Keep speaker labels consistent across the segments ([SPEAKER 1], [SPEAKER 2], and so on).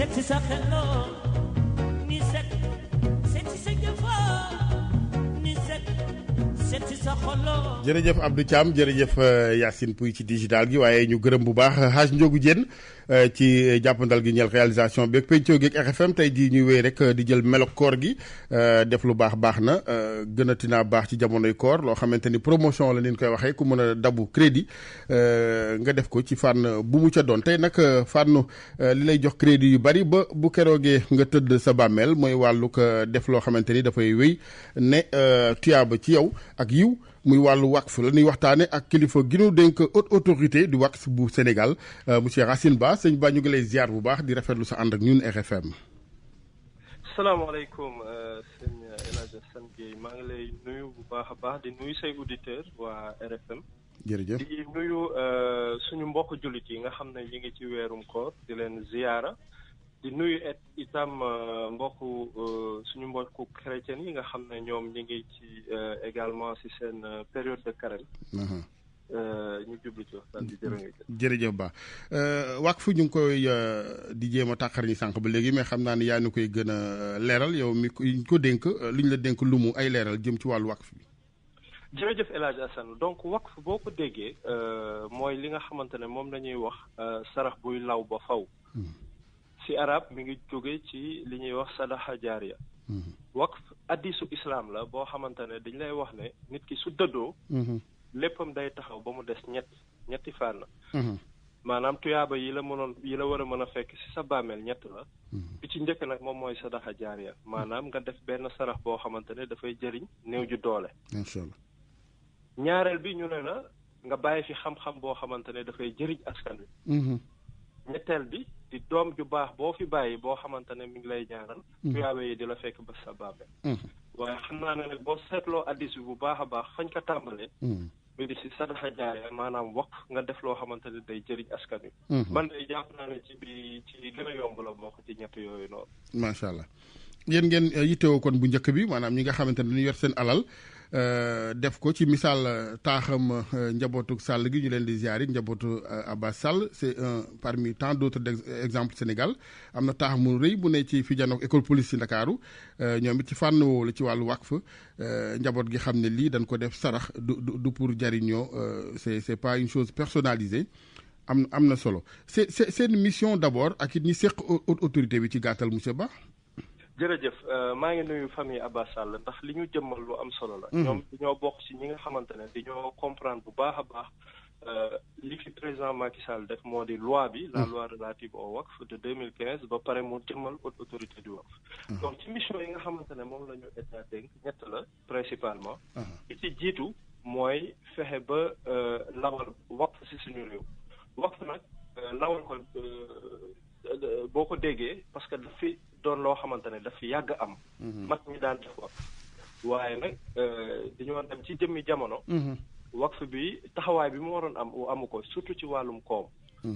[SPEAKER 1] seeti sa xeloo ni set seeti sa jëfoo ni set seeti sa xoloo.
[SPEAKER 2] jërëjëf Abdou Thiam jërëjëf Yacine Pouy ci digital gi waaye ñu gërëm bu baax Hadj Ndiogou Diène ci jàppandal gi ñeel réalisation bi ak pencoo gi ak RFM tey jii ñuy wéy rek di jël melo koor gi def lu baax baax na gënati naa baax ci jamonoy koor loo xamante ni promotion la ni koy waxee ku mën a dabu crédit nga def ko ci fànn bu mu ca doon tey nag fànn li lay jox crédit yu bari ba bu keroogee nga tëdd sa bàmmeel mooy wàllu ko def loo xamante ni dafay wéy ne tuyaaba ci yow ak yiw muy wàllu waqf la ñuy waxtaane ak kilifa gi ñu dénk haute autorité du waqf bu Sénégal monsieur Racine Ba sëñ Ba ñu ngi lay ziar bu baax di rafetlu sa ànd ak ñun RFM.
[SPEAKER 3] salaamaaleykum sëñ El Hadj Assane Gueye maa ngi lay nuyu bu baax a baax di nuyu say auditeurs waa RFM.
[SPEAKER 2] jërëjëf
[SPEAKER 3] di nuyu suñu mbokk jullit yi nga xam ne ñu ngi ci weerum koor di leen ziyaara di nuyu itam mbokku suñu mbokku chrétien yi nga xam ne ñoom ñu ngi ci également ci seen période de carême. ñu jublu ci waxtaan bi
[SPEAKER 2] jërëjëf Ba waqf ñu ngi koy di jéem a tàqar ñi sànq ba léegi mais xam naa ne yaa ñu koy gën a leeral yow mi ñu ko dénk li ñu la dénk lu mu ay leeral jëm ci wàllu waqf bi.
[SPEAKER 3] jërëjëf El Hadj Assane donc waqf boo ko déggee mooy li nga xamante ne moom lañuy wax sarax buy law ba faw ci arab mi ngi jóge ci li ñuy wax sadaxa jaariya waqf addisu islam la boo xamante ne dañ lay wax ne nit ki su dëddoo léppam day taxaw ba mu des ñetti fànn maanaam tuyaaba yi la war a mën a fekk ci sa bàmmeel ñett la bi ci njëkk nag moom mooy sadaxa jaariya maanaam nga def benn sarax boo xamante ne dafay jëriñ néew ju doole
[SPEAKER 2] incha allah
[SPEAKER 3] ñaareel bi ñu ne la nga bàyyi fi xam-xam boo xamante ne dafay jëriñ askan wi ñetteel bi di doom ju baax boo fi bàyyi boo xamante ne mi ngi lay ñaanal tuyaaba yi di la fekk ba sa bàmmeel waaye xam naa ne nag boo seetloo addis bi bu baax a baax fañ ko tàmbalee mi di si sadaxa jaariya maanaam waqf nga def loo xamante ne day jëriñ askan wi man day jàpp naa ne ci gën a yomb la bokk ci ñett yooyu noonu
[SPEAKER 2] macha allah yéen ngeen yittewoo kon bu njëkk bi maanaam ñi nga xamante ne dañu yor seen alal def ko ci misaal taaxam njabootu Sall gi ñu leen di ziar njabootu Abbas Sall c'est un parmi tant d'autres exemples Sénégal am na taax mu rëy bu ne ci fi janook école police ci Ndakaaru ñoom it ci fànn woowu la ci wàllu waqf njaboot gi xam ne lii dañ ko def sarax du pour jariñoo c'est pas une chose personnalisée am na solo c'est une mission d'abord ak it ñi seq autorité bi ci gàttal monsieur Ba.
[SPEAKER 3] jërëjëf maa ngi nuyu famille Abbas Sall ndax li ñu jëmmal lu am solo la. ñoom dañoo bokk ci ñi nga xamante ne dañoo comprendre bu baax a baax li fi président Macky Sall def moo di loi bi. la loi relative au waqf de 2015 ba pare mu jëmmal haute autorité du waqf. donc ci mission yi nga xamante ne moom la ñu état dénk ñett la principalement. li ci jiitu mooy fexe ba lawal waqf ci suñu réew. waqf nag lawal ko boo ko déggee parce que daf fi doon loo xamante ne daf fi yàgg am. mag ñi daan def waqf waaye nag dañoo dem ci jëmmi jamono. waqf bi taxawaay bi mu waroon am amu ko surtout ci wàllum koom.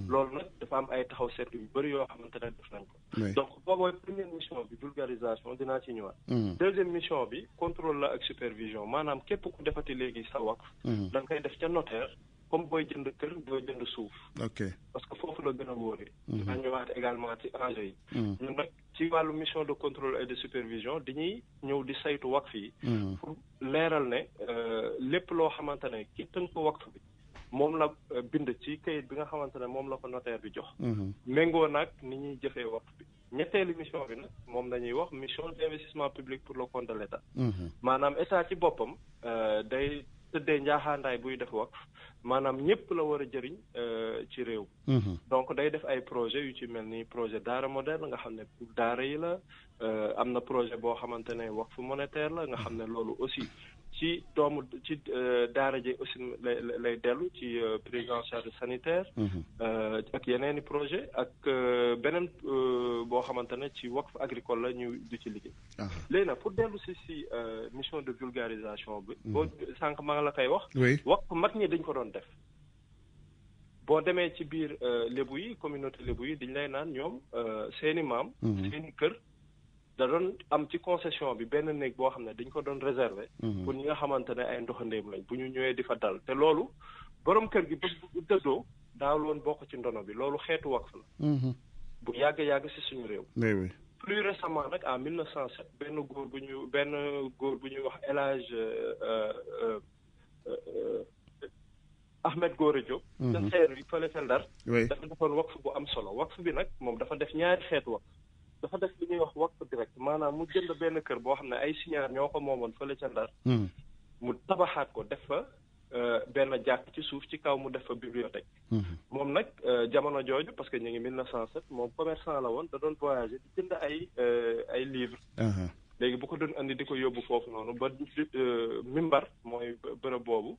[SPEAKER 3] loolu nag dafa am ay taxaw seetlu yu bëri yoo xamante ne def nañ ko. donc boobooy première mission bi vulgarisation dinaa ci ñëwaat. deuxième mission bi contrôle la ak supervision maanaam képp ku defati léegi sa waqf. da nga koy def ca notaire. comme booy jënd kër booy jënd suuf.
[SPEAKER 2] ok parce
[SPEAKER 3] que foofu la gën a wóoree. dinaa ñëwaat également ci enjeu yi. ñun nag ci wàllu mission de contrôle et de supervision dañuy ñëw di saytu waqf yi. pour leeral ne lépp loo xamante ne ki tënk ko waqf bi moom la bind ci kayit bi nga xamante ne moom la ko notaire bi jox. méngoo nag ni ñuy jëfee waqf bi. ñetteelu mission bi nag moom lañuy wax mission d'investissement public pour le compte de l'État. maanaam état ci boppam day tëddee njaaxaandaay buy def waqf maanaam ñëpp la war a jëriñ ci réew. donc day def ay projet yu ci mel ni projet daara moderne nga xam ne pour daara yi la am na projet boo xamante ne waqf monétaire la nga xam ne loolu aussi ci daara ji aussi lay dellu ci prise en charge sanitaire. ak yeneen i projet ak beneen boo xamante ne ci waqf agricole la ñu di ci liggéey. léegi nag pour dellu si mission de vulgarisation bi. boo sànq maa ngi la koy wax. waqf mag ñi dañ ko doon def. boo demee ci biir lébu yi communauté lébu yi dañ lay naan ñoom seeni maam. seeni kër. da doon am ci concession bi benn néeg boo xam ne dañ ko doon réserver. pour ñi nga xamante ne ay ndoxandéem lañ bu ñu ñëwee di fa dal te loolu borom kër gi ba dëddoo daawul woon bokk ci ndono bi loolu xeetu waqf la. bu yàgg si suñu réew.
[SPEAKER 2] oui oui.
[SPEAKER 3] plus récemment nag en 1907 benn góor bu ñuy wax El Hadj Ahmed Gora Diop. ca xeer yi fële ca Ndar. dafa defoon waqf bu am solo waqf bi nag moom dafa def ñaari xeetu waqf. dafa def li ñuy wax waqf direct maanaam mu jënd benn kër boo xam ne ay signaar ñoo ko moomoon fële ca Ndar. mu tabaxaat ko def fa benn jàkk ci suuf ci kaw mu def fa bibliothèque. moom nag jamono jooju parce que ñu ngi 1907 moom commerçant la woon da doon voyager di jënd ay livres. léegi bu ko doon andi di ko yóbbu foofu noonu ba mimbar mooy bërëb boobu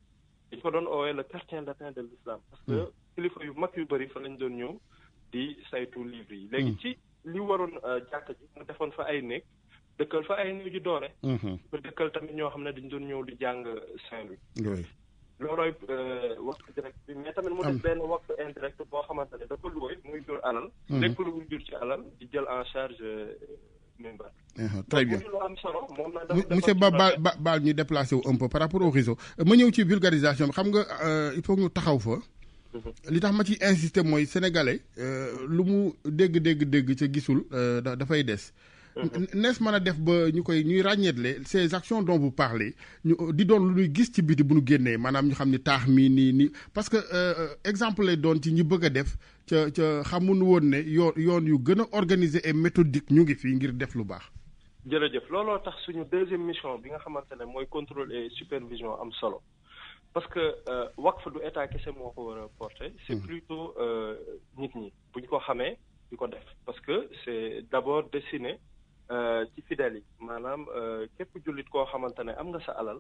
[SPEAKER 3] dañ ko doon oowee le quartier latin de l'islam parce que kilifa yu mag yu bëri fa lañ doon ñëw di saytu livres yi. léegi ci li waroon jàkk ji mu defoon fa ay néeg dëkkal fa ay néew ji doole. ba dëkkal tamit ñoo xam ne dañ doon ñëw di jàng Saint-Louis. loolooy waqf direct bi mais tamit mu def benn waqf indirect boo xamante ne dafa luwee muy jur alal. lépp lu muy jur ci alal di jël en charge mimbar.
[SPEAKER 2] très bien
[SPEAKER 3] lu am solo moom la
[SPEAKER 2] monsieur baal ñu déplacé wu un peu par rapport au réseau ma ñëw ci vulgarisation bi xam nga il faut ñu taxaw fa. li tax ma ci insister mooy sénégalais lu mu dégg ca gisul dafay des. nees mën a def ba ñuy ràññeetle ces actions dont vous parlez ñu di doon lu ñuy gis ci biti bu ñu génnee maanaam ñu xam ni taax mi nii parce que exemple lay doon ci ñi bëgg a def ca xamuñu woon ne yoon yu gën a organisé et méthodique ñu ngi fii ngir def lu baax.
[SPEAKER 3] jërëjëf looloo tax suñu deuxième mission bi nga xamante ne mooy contrôle et supervision am solo parce que waqf du état kese moo ko war a porter c'est plutôt nit ñi buñ ko xamee di ko def parce que c'est d'abord destiné ci fidèles yi maanaam képp jullit koo xamante ne am nga sa alal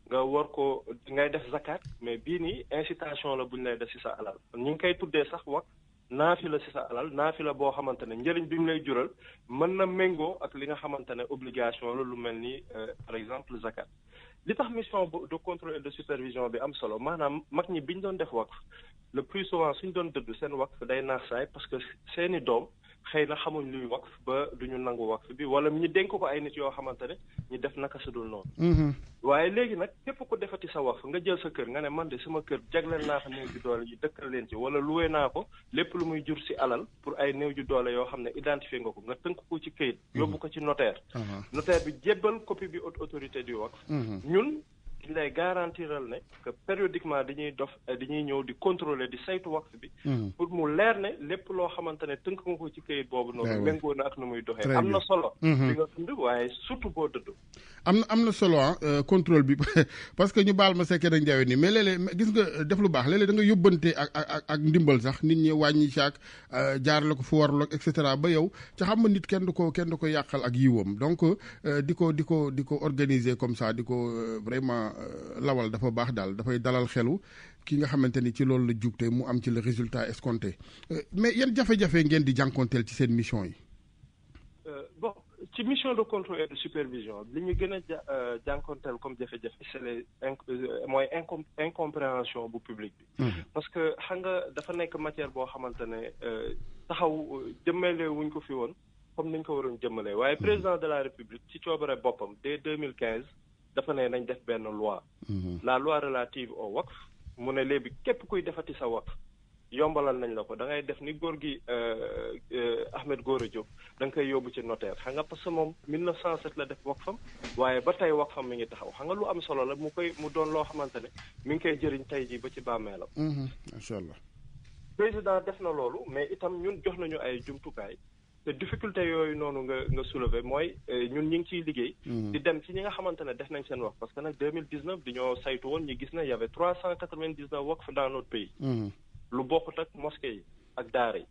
[SPEAKER 3] nga war ko ngay def zakat mais bii nii incitation la buñ lay def ci sa alal ñu ngi koy tuddee sax waqf naafila ci sa alal naafila boo xamante ne njëriñ bi mu lay jural mën na méngoo ak li nga xamante ne obligation la lu mel ni par exemple zakat li tax mission de contrôle et de supervision bi am solo maanaam mag ñi biñ doon def waqf le plus souvent suñ doon dëdd seen waqf day naax saay parce que seeni doom xëy na xamuñ luy waqf ba duñu nangu waqf bi wala ñu dénk ko ay nit yoo xamante ne ñu def naka su dul noonu. waaye léegi nag képp ko defati sa waqf nga jël sa kër nga ne man de sama kër jagleel naa ko néew ju doole yi dëkkal leen ci wala luwee naa ko lépp lu muy jur ci alal pour ay néew ju doole yoo xam ne identifié nga ko nga tënk ko ci këyit. yóbbu ko ci notaire. notaire bi jébbal copie bi autorité du waqf. ñun dañ lay garantiral ne que périodiquement dañuy ñëw di contrôler di saytu waqf bi. pour mu leer ne lépp loo xamante ne tënk nga ko ci këyit boobu noonu. méngoo na ak nu muy doxee. am na solo. li nga dund waaye surtout boo dëdd.
[SPEAKER 2] am na solo contrôle bi parce que ñu baal ma sekkee dañ jawe nii mais léeg-léeg gis nga def lu baax léeg-léeg da nga yóbbante ak ndimbal sax nit ñi wàññi saak jaar la ko fu warul ak et cetera ba yow ca xam nga nit kenn du ko yàqal ak yiwam donc di ko organiser comme ça di ko vraiment lawal dafa baax daal dafay dalal xelu ki nga xamante ni ci loolu la jugte mu am ci le résultat escompté mais yan jafe-jafe ngeen di jànkonteel ci seen mission yi.
[SPEAKER 3] bon ci mission de contrôle et de supervision li ñu gën a jànkonteel comme jafe-jafe c'est mooy incompréhension bu public bi. parce que xam nga dafa nekk matière boo xamante ne taxaw jëmmale wuñ ko fi woon comme niñ ko waroon jëmmalee waaye président de la république ci coobare boppam dès 2015 dafa ne nañ def benn loi. la loi relative au waqf mu ne léegi képp kuy defati sa waqf yombalal nañ la ko da ngay def ni góor gi Ahmed Gora Diop da nga koy yóbbu ci notaire xam nga parce que moom 1907 la def waqfam waaye ba tey waqfam mi ngi taxaw xam nga lu am solo la mu doon loo xamante ne mi ngi koy jëriñ tey jii ba ci bàmmeelam.
[SPEAKER 2] macha allah.
[SPEAKER 3] président def na loolu mais itam ñun jox nañu ay jumtukaay. te difficulté yooyu noonu nga soulever mooy ñun ñi ngi ciy liggéey. di dem ci ñi nga xamante ne def nañ seen waqf parce que nag 2019 di ñoo saytu woon ñu gis ne y avait 399 waqf dans notre pays. lu bokkut ak mosquée yi ak daara yi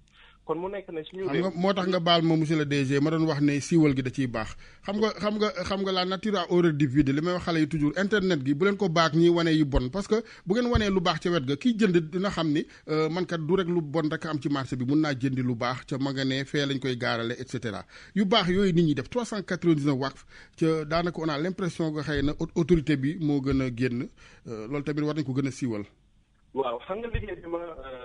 [SPEAKER 3] kon mu nekk ne suñu réew.
[SPEAKER 2] xam nga moo tax nga baal ma monsieur le DG ma doon wax ne siiwal gi da ciy baax xam nga la nature a horreur du vide li may wax xale yi toujours internet gi bu leen ko baag ñi wane yu bon parce que bu ngeen wanee lu baax ca wet ga kiy jënd dina xam ni man kat du rek lu bon rek am ci marché bi mun naa jëndi lu baax ca magasin fee lañ koy gaarale et cetera yu baax yooyu nit ñi def 399 waqf ca daanaka on a l'impression que xëy na autorité bi moo gën a génn loolu tamit war nañ ko gën a siiwal.
[SPEAKER 3] waaw xam nga liggéey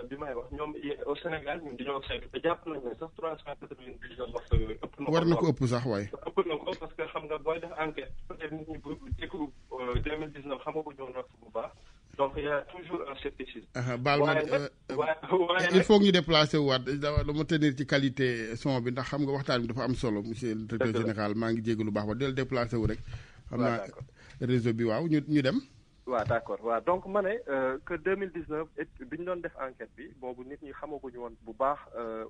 [SPEAKER 3] bi may wax ñoom au Sénégal ñun dañoo saytu te jàpp nañ ne sax 399 waxtu yooyu ëpp na ko.
[SPEAKER 2] war na ko ëpp sax waaye.
[SPEAKER 3] ëpp na ko parce que xam nga booy def enquête peut-être nit ñi bu déglu 2019 xam nga ko ñëw na bu baax donc il y a toujours un scepticisme.
[SPEAKER 2] baal ma il faut ñu déplacer wu waat dama tenir ci qualité son bi ndax xam nga waxtaan bi dafa am solo monsieur le directeur général maa ngi jégg lu baax ba del déplacer wu rek xam naa réseau bi waaw ñu dem
[SPEAKER 3] waaw d'accord waaw donc ma ne que 2019 bi ñu doon def enquête bi boobu nit ñi xamaguñu woon bu baax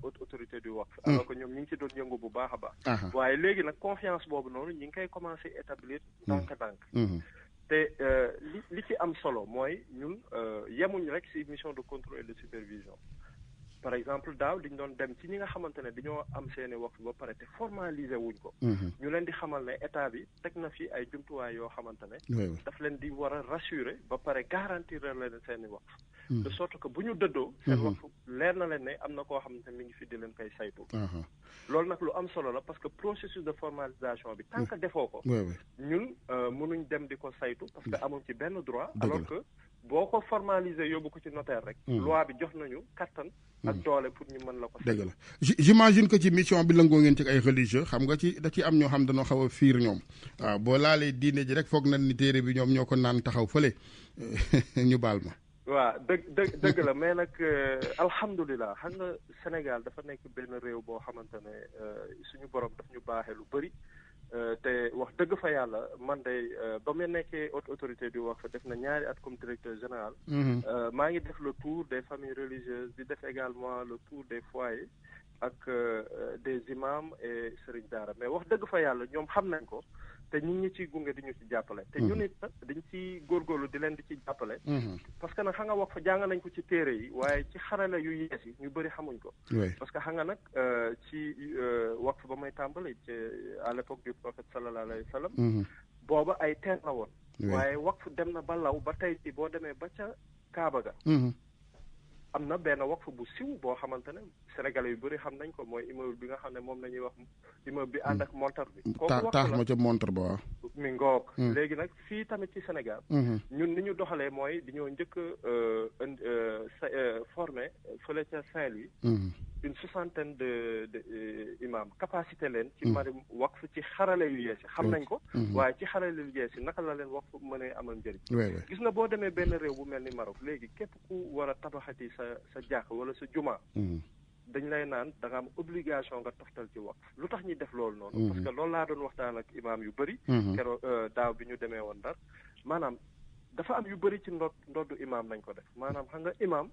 [SPEAKER 3] autorité du waqf alors que ñoom ñi ngi ci doon yëngu bu baax a baax waaye léegi nag confiance boobu noonu ñi ngi koy commencer établir ndànk-ndànk te li ci am solo mooy ñun yemuñ rek ci mission de contrôle et de supervision par exemple daaw diñ doon dem ci ñi nga xamante ne dañoo am seeni waqf ba pare te formaliser wuñ ko ñu leen di xamal ne état bi teg na fi ay jumtuwaay yoo xamante ne daf leen di war a rassurer ba pare garantir leen seeni waqf de sorte que bu ñu dëddoo seen waqf leer na leen ne am na koo xamante ne mi ngi fi di leen koy saytu loolu nag lu am solo la parce que processus de formalisation bi tant que defoo ko ñun mënuñ dem di ko saytu parce que amuñ ci benn droit alors que boo ko formaliser yóbbu ko ci notaire rek loi bi jox nañu kattan ak doole pour ñu mën la ko
[SPEAKER 2] dëgg la j'imagine que ci mission bi lëngoo ngeen ci ay religieux xam nga ci da ci am ñoo xam dañoo xaw a fiir ñoom waaw boo laalee diine ji rek foog nañ ni téere bi ñoom ñoo ko naan taxaw fële ñu baal ma
[SPEAKER 3] waaw dëgg la mais nag alhamdulilah xam nga Sénégal dafa nekk benn réew boo xamante ne suñu borom daf ñu baaxee lu bëri te wax dëgg fa yàlla man de ba mu nekkee haute autorité du waqf def na ñaari at comme directeur général maa ngi def le tour des familles religieuses di def également le tour des foyers ak des imams et sëriñ daara mais wax dëgg fa yàlla ñoom xam nañ ko te ñun ñi ciy gunge di ñu ci jàppale te ñun it dañ ci góorgóorlu di leen di ci jàppale parce que nag xam nga wax fa jàng nañ ko ci téere yi waaye ci xarala yu yees yi ñu bëri xamuñ ko parce que xam nga nag ci waqf ba may tàmbali ci à l'époque du prophète sallallahu alayhi wa sallam booba ay teen la woon waaye waqf dem na ba law ba tey ci boo demee ba ca Kaaba ga am na benn waqf bu siw boo xamante ne sénégalais yu bëri xam nañ ko mooy immeuble bi nga xam ne moom la ñuy wax immeuble bi ànd ak montar bi kooku
[SPEAKER 2] taax ma ca montar ba waaw
[SPEAKER 3] mi ngoog léegi nag fii tamit ci Sénégal ñun ni ñu doxalee mooy di ñoo njëkk formé fële ca Saint-Louis une 60aine de imam capacité leen ci mari waqf ci xarale yu yees yi xam nañ ko waaye ci xarale yu yees yi naka la leen waqf mënee amal njëriñ gis nga boo demee benn réew bu mel ni Maroc léegi képp ku war a tabaxati sa jàkk wala sa juma dañ lay naan da nga am obligation nga toftal ci waqf lu tax ñuy def loolu noonu parce que loolu laa doon waxtaan ak imam yu bëri keroog daaw bi ñu demee woon Ndar maanaam dafa am yu bëri ci ndoddu imam nañ ko def maanaam xam nga imam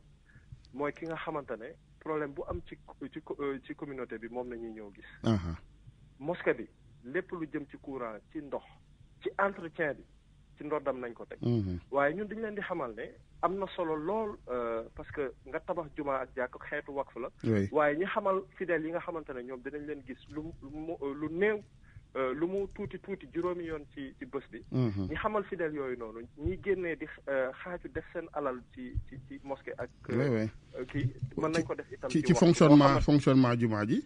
[SPEAKER 3] mooy ki nga xamante ne problème bu am ci communauté bi moom la ñuy ñëw gis mosquée bi lépp lu jëm ci courant ci ndox ci entretien bi ci ndoddam nañ ko teg waaye ñun dañu leen di xamal ne am na solo lool parce que nga tabax juma ak jàkk xeetu waqf la waaye ñi xamal fidèles yi nga xamante ne ñoom dinañ leen gis lu néew lu mu tuuti juróomi yoon ci bés bi ñi xamal fidèles yooyu noonu ñi génnee di xaaju def seen alal ci mosquée ak kii mën nañ ko def itam
[SPEAKER 2] ci fonctionnement jumaa ji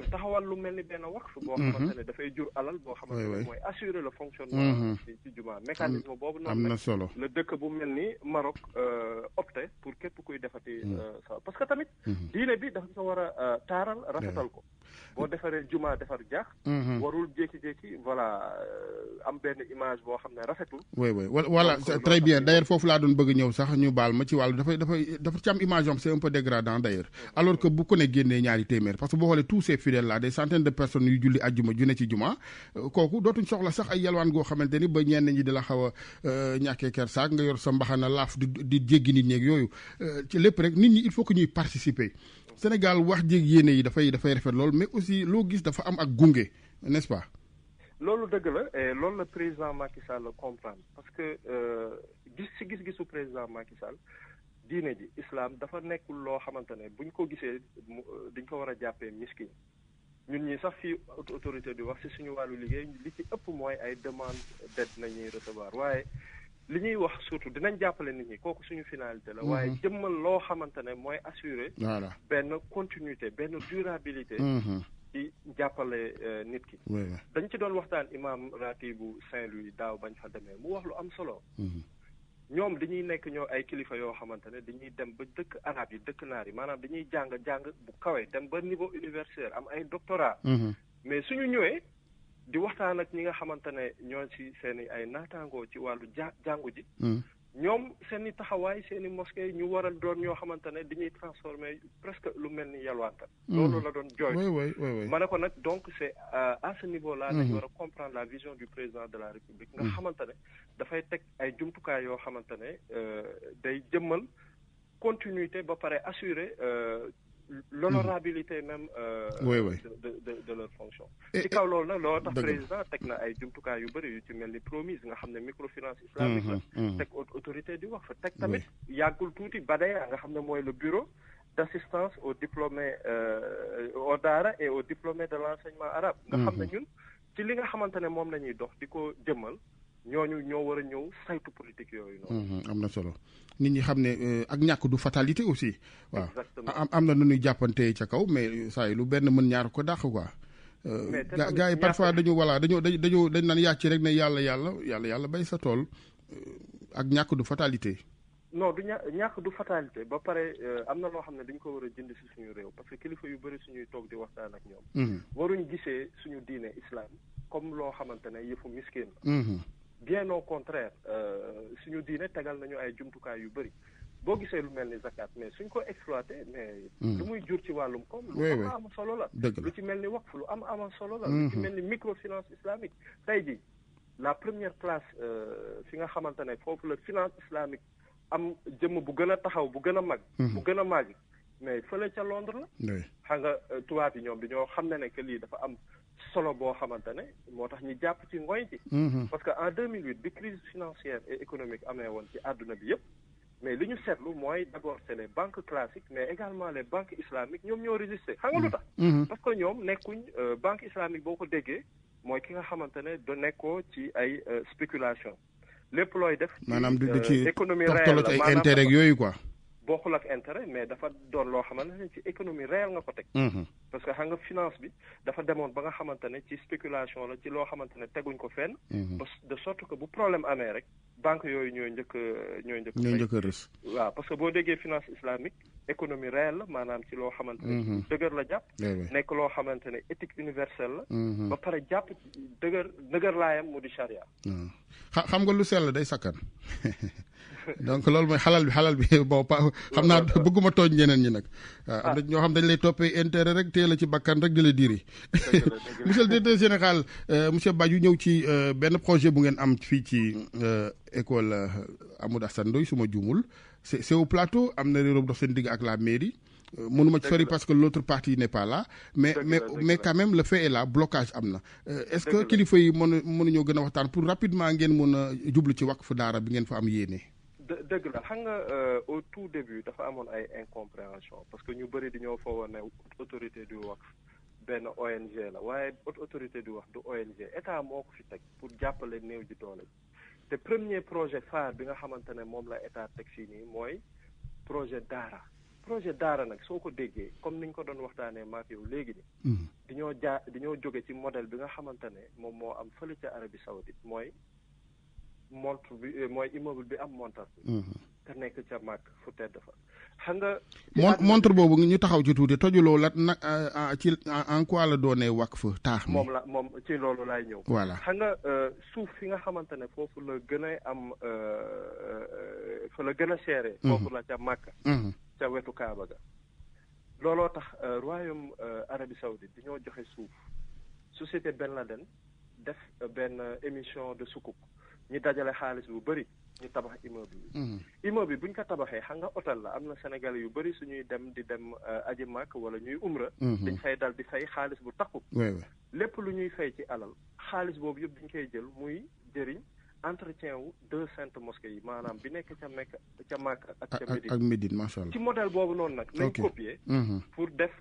[SPEAKER 3] taxawal lu mel ni benn waqf boo xamante ne dafay jur alal boo xamante ne mooy assurer le fonctionnement ci jumaa mécanisme boobu noonu
[SPEAKER 2] am na solo
[SPEAKER 3] la dëkk bu mel ni Maroc opté pour képp kuy defati sa parce que tamit diine bi dafa ko war a taaral rafetal ko boo defaree jumaa defar jaax warul jékki-jékki voilà am benn image boo xam ne rafetul
[SPEAKER 2] voilà très bien d'ailleurs foofu laa doon bëgg ñëw sax ñu baal ma ci wàllu dafa ci am image am c'est un peu dégradant d'ailleurs alors que bu ko ne génnee ñaari téeméer parce que boo xoolee tous ces fidèles là des centaines de personnes yu julli ajjuma ju ne ci juma kooku dootuñ soxla sax ay yalwaan goo xamante ni ba ñenn ñi di la xaw a ñàkkee kersaak nga yor sa mbaxana laaf di jéggi nit ñeeg yooyu ci lépp rek nit ñi il faut que ñuy participer Sénégal wax jéeg yéene yi dafay rafet lool mais aussi loo gis dafa am ak gunge n'est-ce pas
[SPEAKER 3] loolu dëgg la et loolu la président Macky Sall comprendre parce que gis-gisu président Macky Sall diine ji islam dafa nekkul loo xamante ne buñ ko gisee dañ ko war a jàppee miskin ñun ñi sax fii autorité di wax ci suñu wàllu liggéey li ci ëpp mooy ay demande d'aide nañuy recevoir waaye li ñuy wax surtout dinañ jàppale nit ñi kooku suñu finalité la waaye jëmmal loo xamante ne mooy assurer benn continuité benn durabilité ci jàppale nit ki dañ ci doon waxtaan imam ratibu Saint-Louis daaw bañ fa demee mu wax lu am solo ñoom dañuy nekk ñoo ay kilifa yoo xamante ne dañuy dem ba dëkk arab yi dëkk naar yi maanaam dañuy jàng bu kawe dem ba niveau universitaire am ay doctorat mais suñu ñëwee di waxtaan ak ñi nga xamante ne ñoo ci seen ay naataangoo ci wàllu jàngu ji ñoom seen i taxawaay seen i mosquée ñu war a doon ñoo xamante ne dañuy transformer presque lu mel ni yalwaankat. loolu la doon jooy.
[SPEAKER 2] oui.
[SPEAKER 3] ma ne ko nag donc c'est à ce niveau là dañu war a comprendre la vision du président de la République. nga xamante ne dafay teg ay jumtukaay yoo xamante ne day jëmmal continuité ba pare assurer l'honorabilité même de leur fonction. ci kaw loolu nag loolu tax président teg na ay jumtukaay yu bëri yu ci mel ni promise nga xam ne microfinance islamique la teg autorité di wax fa teg tamit yàggul tuuti BADEA nga xam ne mooy le bureau d'assistance aux diplômés au daara et aux diplômés de l'enseignement arabe nga xam ne ñun ci li nga xamante ne moom la ñuy dox di ko jëmmal ñooñu ñoo war a ñëw saytu politique yooyu noonu.
[SPEAKER 2] am na solo nit ñi xam ne ak ñàkk du fatalité aussi. waaw am na nu ñuy jàppante ca kaw mais saa yi lu benn mën ñaar ko dàq quoi. gars yi parfois dañ naan yàcc rek ne yàlla bay sa tool ak ñàkk du fatalité.
[SPEAKER 3] non du ñàkk du fatalité ba pare am na loo xam ne dañ ko war a jënd ci suñu réew parce que kilifa yu bëri suñuy toog di waxtaan ak ñoom. waruñ gisee suñu diine islam comme loo xamante ne yëfu miskin la. bien au contraire suñu diine tegal nañu ay jumtukaay yu bëri boo gisee lu mel ni zakat mais suñ ko exploité mais lu muy jur ci wàllum koom lu am solo la lu ci mel ni waqf lu am solo la lu ci mel ni microfinance islamique tey ji la première classe fi nga xamante ne foofu la finance islamique am jëmm bu gën a taxaw bu gën a mag bu gën a màgg mais fële ca Londres la xam nga tubaab yi ñoom dañoo xam ne que lii dafa am solo boo xamante ne moo tax ñu jàpp ci ngoy ci parce que en 2008 bi crise financière et économique amee woon ci àdduna bi yëpp mais li ñu seetlu mooy d'abord c'est les banques classiques mais également les banques islamiques ñoom ñoo résister xam nga lu tax parce que ñoom nekkuñ banque islamique boo ko déggee mooy ki nga xamante ne da nekkoo ci ay spéculation lépp looy def
[SPEAKER 2] maanaam du ci
[SPEAKER 3] économie réelle la
[SPEAKER 2] ay intérêt yooyu quoi
[SPEAKER 3] bokkul ak intérêt mais dafa doon loo xamante ne ci économie réelle nga ko teg parce que xam nga finance bi dafa demoon ba nga xamante ne ci spéculation la ci loo xamante ne teguñ ko fenn de sorte que bu problème amee rek banque yooyu ñooy njëkk a rës waaw parce que boo déggee finance islamique économie réelle la maanaam ci loo xamante ne dëgër la jàpp nekk loo xamante ne éthique universelle la ba pare jàpp dëgër laayam mu di charia
[SPEAKER 2] xam nga lu sell day sakkan donc loolu mooy xalal bi bon xam naa bëgguma tooñ ñeneen ñi nag waaw am na ñoo xam dañ lay toppee intérêt rek téye la ci bakkan rek di la diri monsieur le directeur général monsieur Badiou ñëw ci benn projet bu ngeen am fii ci école Amadou Assane Ndoye su ma juumul c'est au plateau am na réeróom dox seen digg ak la mairie mënuma ci sori parce que l'autre partie n'est pas là mais quand même le fait est là blocage am na est-ce que kilifa yi mënuñoo gën a waxtaan pour rapidement ngeen mën a jublu ci waqf daara bi ngeen fa am yéene
[SPEAKER 3] dëgg la xam nga au tout début dafa amoon ay incompréhension parce que ñu bëri dañoo foogoon ne autorité du waqf benn ONG la waaye autorité du waqf du ONG état moo ko fi teg pour jàppale néew ji doole te premier projet phare bi nga xamante ne moom la état teg fii nii mooy projet daara nag soo ko déggee comme niñ ko doon waxtaanee maak yow léegi ni dañoo jóge ci modèle bi nga xamante ne moom moo am fële ca Arabie Saoudite mooy montre bi mooy immeuble bi am montar bi te nekk ca mag fu tedd fa xam nga
[SPEAKER 2] montre boobu ñu taxaw ci tuuti tojuloo la nag ci en quoi la doonee waqf taax mi
[SPEAKER 3] moom ci loolu laay ñëw
[SPEAKER 2] voilà
[SPEAKER 3] xam nga suuf fi nga xamante ne foofu la gën a am fa la gën a seere foofu la ca Makka ca wetu Kaaba ga looloo tax royaume Arabie Saoudite dañoo joxe suuf société Ben Laden def benn émission de sukuk ñu dajale xaalis bu bëri ñu tabax immeuble bi immeuble bi bu ñu ko tabaxee xam nga hôtel la am na Sénégalais yu bëri suñuy dem aji Makka wala ñuy umra dañ fay dal di fay xaalis bu takku lépp lu ñuy fay ci alal xaalis boobu yëpp dañ koy jël muy jëriñ entretien wu 2 saintes mosquées yi maanaam bi nekk ca Mekka ca Makka ak ca
[SPEAKER 2] Médine macha allah
[SPEAKER 3] ci modèle boobu noonu nag lañ copier pour def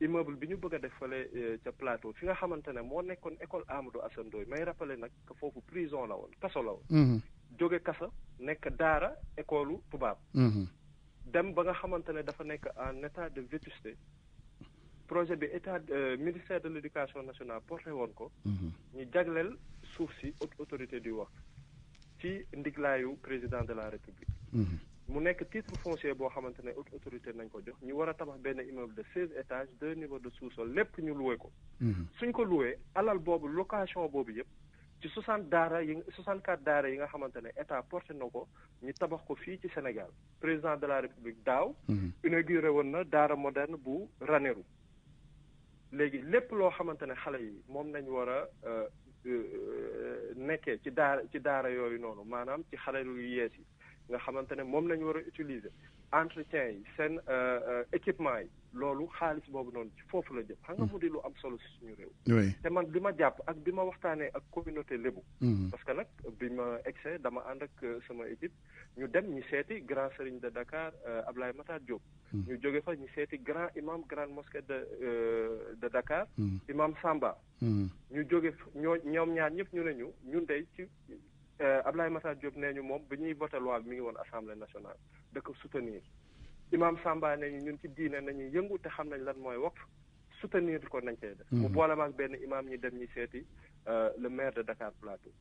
[SPEAKER 3] immeuble bi ñu bëgg a def fële ca plateau fi nga xamante ne moo nekkoon école Amadou Assane Ndoye may rappelé nag que foofu prison la woon kaso la woon jóge kaso nekk daara école tubaab dem ba nga xamante ne dafa nekk en état de vétusté projet bi état ministère de l'éducation nationale porté woon ko ñu jagleel suuf si autorité du waqf ci ndiglaayu président de la république mu nekk titre foncier boo xamante ne autorité nañ ko jox ñu war a tabax benn immeuble de 16 étages 2 niveaux de sous-sol lépp ñu loué ko suñ ko loué alal boobu location boobu yëpp ci 64 daara yi nga xamante ne état porté na ko ñu tabax ko fii ci Sénégal président de la République daaw inauguré woon na daara moderne bu Ranérou léegi lépp loo xamante ne xale yi moom nañ war a nekkee ci daara yooyu noonu maanaam ci xale yu yees yi nga xamante ne moom nañ war a utiliser entretien yi seen équipement yi loolu xaalis boobu noonu ci foofu la jëm xam nga mu di lu am solo si suñu réew te man bi ma jàpp ak bi ma waxtaanee ak communauté lébu parce que nag bi ma egsee dama ànd ak sama équipe ñu dem ñu seeti grand serigne de Dakar Ablaye Matar Diop ñu jóge fa ñu seeti grand imam grande mosquée de Dakar imam Samba ñu jóge ñoom ñaar ñëpp ñu ne ñun dey ci Ablaye Matar Diop nee ñu moom bi ñuy voté loi bi mi ngi woon assemblée nationale da ko soutenir imam Samba ne ñu ñun ci diine nañuy yëngu te xam nañ lan mooy waqf soutenir ko nañ cee def mu boole ma ak benn imam ñi dem ñi seeti le maire de Dakar Plateau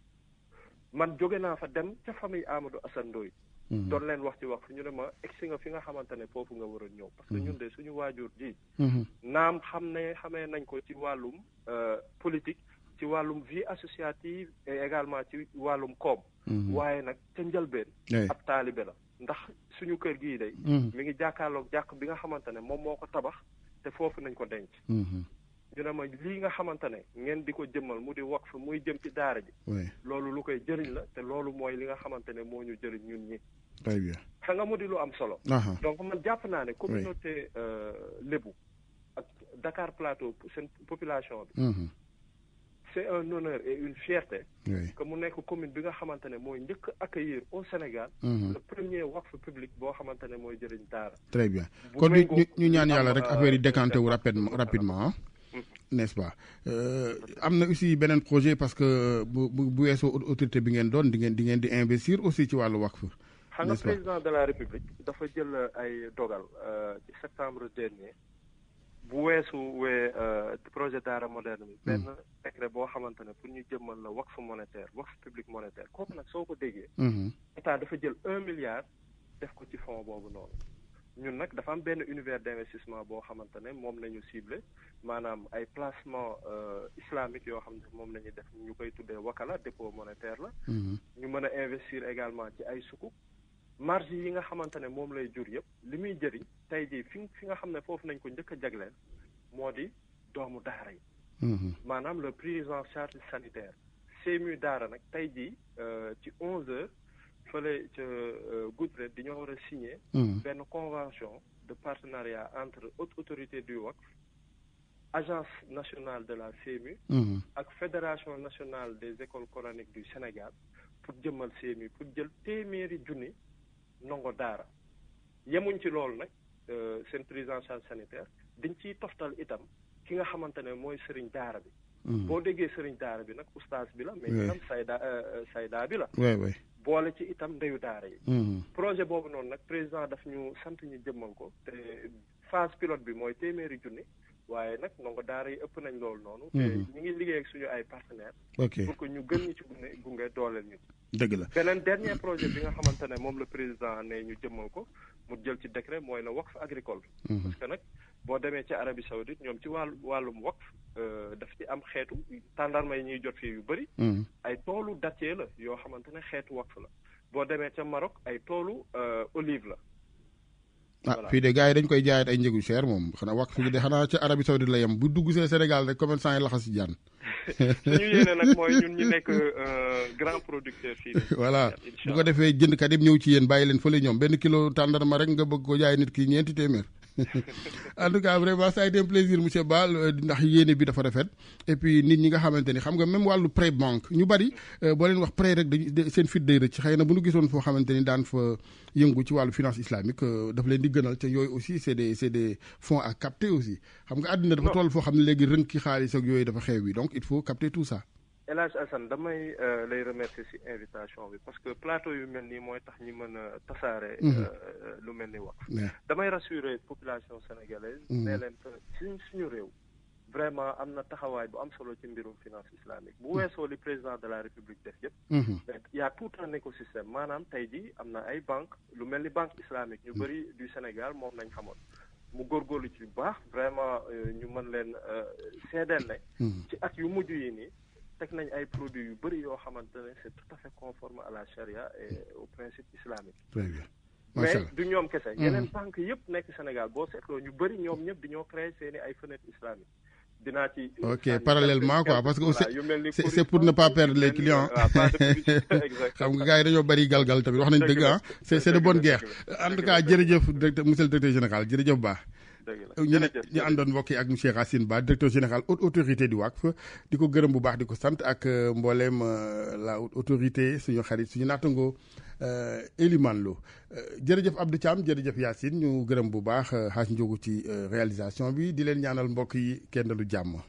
[SPEAKER 3] man jóge naa fa dem ca famille Amadou Assane Ndoye doon leen wax ci waqf ñu ne ma egsi nga fi nga xamante ne foofu nga war a ñëw parce que ñun de suñu waajur ji naam xamee nañ ko ci wàllum politique ci wàllum vie associative et également ci wàllum koom waaye nag ca njëlbeen ab taalibe la ndax suñu kër gii day mi ngi jàkkaarloog jàkk bi nga xamante ne moom moo ko tabax te foofu nañ ko denc ñu ne ma lii nga xamante ne ngeen di ko jëmmal mu di waqf muy jëm ci daara ji loolu lu koy jëriñ la te loolu mooy li nga xamante ne moo ñu jëriñ ñun ñi
[SPEAKER 2] très bien
[SPEAKER 3] xam nga mu di lu am solo donc man jàpp naa ne communauté lébu ak Dakar Plateau seen population bi c'est un honneur et une fierté que mu nekk commune bi nga xamante ne mooy njëkk accueillir au Sénégal le premier waqf public boo xamante ne mooy jëriñ daara
[SPEAKER 2] très bien kon ñu ñaan yàlla rek affaire yi décanté wu rapidement n'est-ce pas am na aussi beneen projet parce que bu weesoo autorité bi ngeen doon di ngeen di investir aussi ci wàllu waqf
[SPEAKER 3] xam nga président de la République dafa jël ay dogal ci septembre dernier bu weesuwee projet daara moderne bi benn décret boo xamante ne pour ñu jëmmal la waqf monétaire waqf public monétaire kooku nag soo ko déggee état dafa jël 1 milliard def ko ci fonds boobu noonu ñun nag dafa am benn univers d'investissement boo xamante ne moom la ñu ciblé maanaam ay placement islamique yoo xam ne moom la ñuy def ñu koy tuddee wakala dépôt monétaire la ñu mën a investir également ci ay sukuk marge yi nga xamante ne moom lay jur yëpp li muy jëriñ tey jii fi nga xam ne foofu nañ ko njëkk a jagleel moo di doomu daara yi maanaam le prise en charge sanitaire CMU daara nag tey jii ci 11h fële ca Goudret di ñoo war a signer benn convention de partenariat entre haute autorité du waqf agence nationale de la CMU ak fédération nationale des écoles coraniques du Sénégal pour jëmmal CMU pour jël téeméeri junni ndongo daara yemuñ ci loolu nag seen prise en charge sanitaire dañ ciy toftal itam ki nga xamante ne mooy sëriñ daara bi boo déggee sëriñ daara bi nag oustaz bi la mais itam sayda bi la boole ci itam ndeyu daara yi projet boobu noonu nag président daf ñu sant ñu jëmmal ko te phase pilote bi mooy téeméeri junni waaye nag ndongo daara yi ëpp nañ loolu noonu te ñu ngi liggéey ak suñu ay partenaires pour que ñu gën ñu ci gunge dooleel ñu
[SPEAKER 2] dëgg la
[SPEAKER 3] beneen dernier projet bi nga xamante ne moom le président ne ñu jëmmal ko mu jël ci décret mooy la waqf agricole parce que nag boo demee ci Arabie Saoudite ñoom ci wàllum waqf daf ci am xeetu tàndarma yi ñuy jot fii yu bëri ay toolu dattier la yoo xamante ne xeetu waqf la boo demee ca Maroc ay toolu olive la
[SPEAKER 2] fii de gars yi dañ koy jaayat ay njëgu cher moom xanaa waqf fi de xanaa ca Arabie Saoudite la yem bu dugg see Sénégal rek commerçant yi laxas si jaan
[SPEAKER 3] suñu yéene nag mooy ñun ñu nekk grand producteur fii
[SPEAKER 2] voilà bu ko defee jëndkat yëpp ñëw ci yéen bàyyi leen fële ñoom benn kilo tàndarma rek nga bëgg ko jaay nit ki ñeenti téeméer en tout cas vraiment ça a été un plaisir monsieur Ba ndax yéene bi dafa rafet et puis nit ñi nga xamante ni xam nga même wàllu prêt banque ñu bari boo leen wax prêt rek dañ seen fit day rëcc xëy na bu ñu gisoon foo xamante ni daan fa yëngu ci wàllu finance islamique daf leen di gënal te yooyu aussi c'est des fonds à capter aussi xam nga àddina dafa toll foo xam ne léegi rënki xaalis ak yooyu dafa xew bi donc il faut capter tout ça.
[SPEAKER 3] El Hadj Assane damay lay remercier ci invitation bi parce que plateau yu mel nii mooy tax ñi mën a tasaare lu mel ni wax damay rassurer population sénégalaise ne leen suñu réew vraiment am na taxawaay bu am solo ci mbirum finance islamique bu weesoo li président de la république def yëpp y a tout un écosystème maanaam tey jii am na ay banque lu mel ni banque islamique ñu bëri du Sénégal moom nañ xamoon mu góorgóorlu ci bu baax vraiment ñu mën leen seedeel ne ci at yu mujj yi nii teg nañ ay produits yu bëri yoo xamante ne c'est tout à fait conforme à la charia et au principe islamique.
[SPEAKER 2] Très bien.
[SPEAKER 3] mais du ñoom kese. yeneen banque yëpp nekk Sénégal boo seetloo ñu bëri ñoom ñëpp dañoo créé seeni ay fenêtres islamiques. dinaa ci.
[SPEAKER 2] ok parallèlement quoi parce que aussi c'est pour ne pas perdre les clients. xam nga gars yi dañoo bëri galgal tamit wax nañ dëgg ah. c'est de bonne guerre. en tout cas jërëjëf directeur monsieur le directeur général jërëjëf Ba. ñu àndoon mbokk yi ak monsieur Racine Ba directeur général haute autorité du WACF di ko gërëm bu baax di ko sant ak mbooleem la haute autorité suñu xarit suñu naatango Elimane Lo jërëjëf Abdou Thiam jërëjëf Yacine ñu gërëm bu baax Hadj Ndiogou ci réalisation bi di leen ñaanal mbokk yi kenn du jàmm